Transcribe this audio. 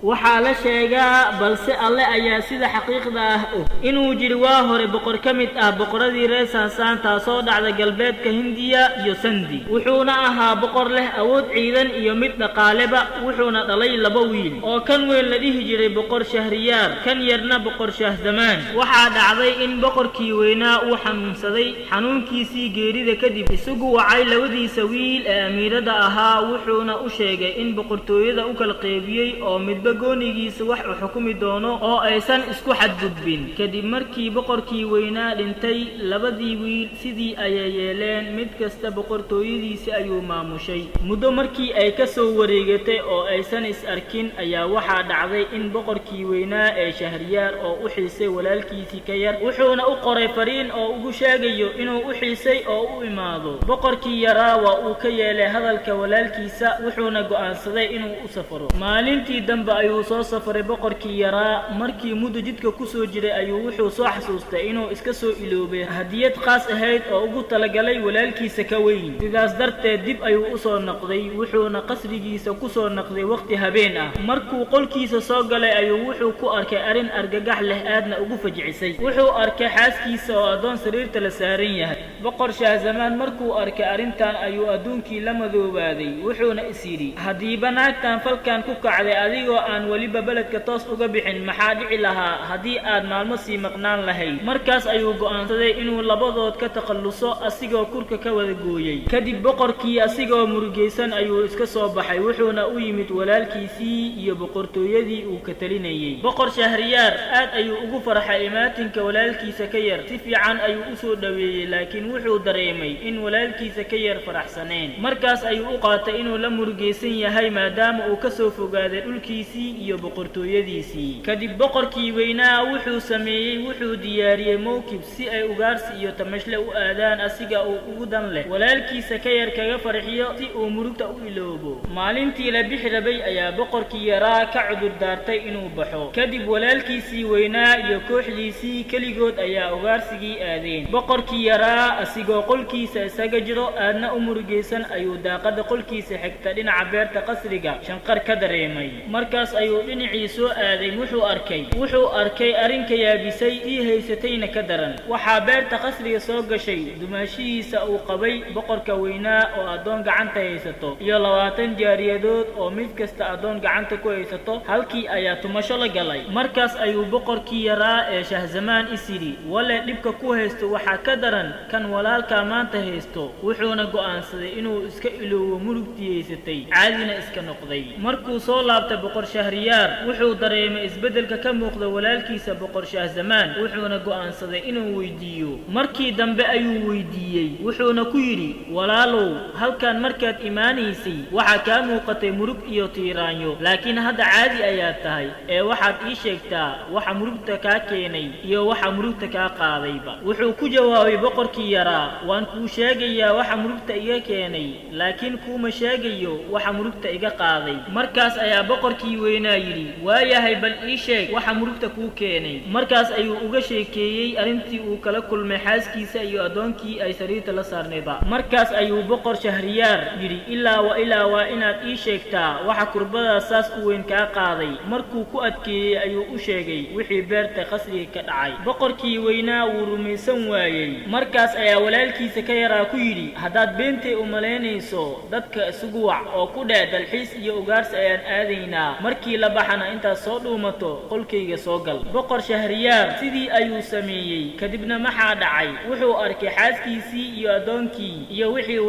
Waxaa la sheegaa, balse Alle ayaa sida xaqiiqda ah og, inuu jiri waa hore boqor ka mid ah boqoradii reer Saasaan, taasoo dhacda galbeedka Hindiya iyo Sandi. Wuxuuna ahaa boqor leh awood ciidan iyo mid dhaqaaleba. Wuxuuna dhalay laba wiil, oo kan weyn la dhihi jiray Boqor Shahriyaar, kan yarna Boqor Shahzamaan. Waxaa dhacday in boqorkii weynaa uu xanuunsaday. Xanuunkiisii geerida kadib isagu wacay labadiisa wiil ee amiirada ahaa, wuxuuna u sheegay in boqortooyada u kala qeybiyey oo midba goonigiisa wax uu xukumi doono oo aysan isku xadgudbin. Kadib markii boqorkii weynaa dhintay, labadii wiil sidii ayay yeeleen. Mid kasta boqortooyadiisi ayuu maamushay. Muddo markii ay ka soo wareegatay oo aysan is arkin ayaa waxaa dhacday in boqorkii weynaa ee Shahriyaar oo u xiisay walaalkiisii ka yar, wuxuuna u qoray fariin oo ugu sheegayo inuu u xiisay oo u imaado. Boqorkii yaraa waa uu ka yeelay hadalka walaalkiisa, wuxuuna go'aansaday inuu u safro. Maalintii dambe ayuu soo safaray boqorkii yaraa. Markii muddo jidka kusoo jiray ayuu wuxuu soo xasuustay inuu iska soo iloobay hadiyad khaas ahayd oo ugu talagalay walaalkiisa ka weyn. Sidaas darteed dib ayuu usoo noqday, wuxuuna qasrigiisa kusoo noqday waqti habeen ah. Markuu qolkiisa soo galay ayuu wuxuu ku arkay arrin argagax leh, aadna ugu fajcisay. Wuxuu arkay xaaskiisa oo addoon sariirta la saaran yahay. Boqor Shahzamaan markuu arkay arrintan ayuu adduunkii la madoobaaday, wuxuuna is yidhi: "Haddiiba naagtan falkan ku kacday adigoo aan weliba beledka toos uga bixin, maxaa dhici lahaa haddii aad maalmo sii maqnaan lahayd?" Markaas ayuu go'aansaday inuu labadood ka takhalluso, asigoo kurka ka wada gooyey. Kadib boqorkii asigoo murugaysan ayuu iska soo baxay, wuxuuna u yimid walaalkiisii iyo boqortooyadii uu ka talinayey. Boqor Shahriyaar aad ayuu ugu farxay imaatinka walaalkiisa ka yar, si fiican ayuu u soo dhoweeyey, laakiin wuxuu dareemay in walaalkiisa ka yar faraxsaneen. Markaas ayuu u qaatay inuu la murugaysan yahay, maadaama uu ka soo fogaaday dhulkiisii iyo boqortooyadiisii. Kadib boqorkii weynaa wuxuu sameeyey: wuxuu diyaariyey mowkib si ay ugaarsi iyo tamashle u aadaan, asiga uu ugu dan leh walaalkiisa ka yar kaga farxiyo, si uu murugta u iloobo. Maalintii la bixi rabay ayaa boqorkii yaraa ka cudur daartay inuu baxo. Kadib walaalkiisii weynaa iyo kooxdiisii keligood ayaa ugaarsigii aadeen. Boqorkii yaraa asigoo qolkiisa isaga jiro, aadna u murugaysan, ayuu daaqada qolkiisa xigta dhinaca beerta qasriga shanqar ka dareemay. Markaas ayuu dhinacii soo aaday. Wuxuu arkay arrinka yaabisay, tii haysatayna ka daran. Waxaa beerta qasriga soo gashay dumaashihiisa uu qabay boqorka weynaa oo addoon gacanta haysato iyo 20 jaariyadood oo mid kasta addoon gacanta ku haysato. Halkii ayaa tumasho la galay. Markaas ayuu boqorkii yaraa ee Shahzamaan is yidhi: "Wale dhibka ku haysto waxaa ka daran kan walaalkaa maanta haysto." Wuxuuna go'aansaday inuu iska iloowo murugtii haysatay, caadina iska noqday. Markuu soo laabtay Boqor Shahriyaar, wuxuu dareemay isbeddelka ka muuqda walaalkiisa Boqor Shahzamaan, wuxuuna go'aansaday inuu weydiiyo. Markii dambe ayuu weydiiyey, wuxuuna ku yidhi: "Walaalow, halkan markaad imaanaysay waxaa kaa muuqatay murug iyo tiiraanyo, laakiin hadda caadi ayaad tahay, ee waxaad ii sheegtaa waxa murugta kaa keenay iyo waxa murugta kaa qaadayba." Wuxuu ku jawaabay boqorkii yaraa: "Waan kuu sheegayaa waxa murugta iga keenay, laakiin kuuma sheegayo waxa murugta iga qaaday." Markaas ayaa boqorkii weynaa yidhi: "Waayahay, bal ii sheeg waxa murugta kuu keenay." Markaas ayuu uga sheekeeyey arrintii uu kala kulmay xaaskiisa iyo addoonkii ay sariirta la saarnaydba. Markaas ayuu Boqor Shahriyaar yidhi: "Ilaa wa ilaa waa inaad ii sheegtaa waxa kurbadaas saas u weyn kaa qaaday." Markuu ku adkeeyey ayuu u sheegay wixii beerta qasriga ka dhacay. Boqorkii weynaa wuu rumaysan waayey. Markaas ayaa walaalkiisa ka yaraa ku yidhi: "Haddaad beentay u malaynayso, dadka isugu wac oo ku dheh dalxiis iyo ugaarsi ayaan aadaynaa. Markii la baxana intaad soo dhuumato qolkayga soo gal." Boqor Shahriyaar sidii ayuu sameeyey. Kadibna maxaa dhacay? Wuxuu arkay xaaskiisii iyo addoonkii iyo wixii.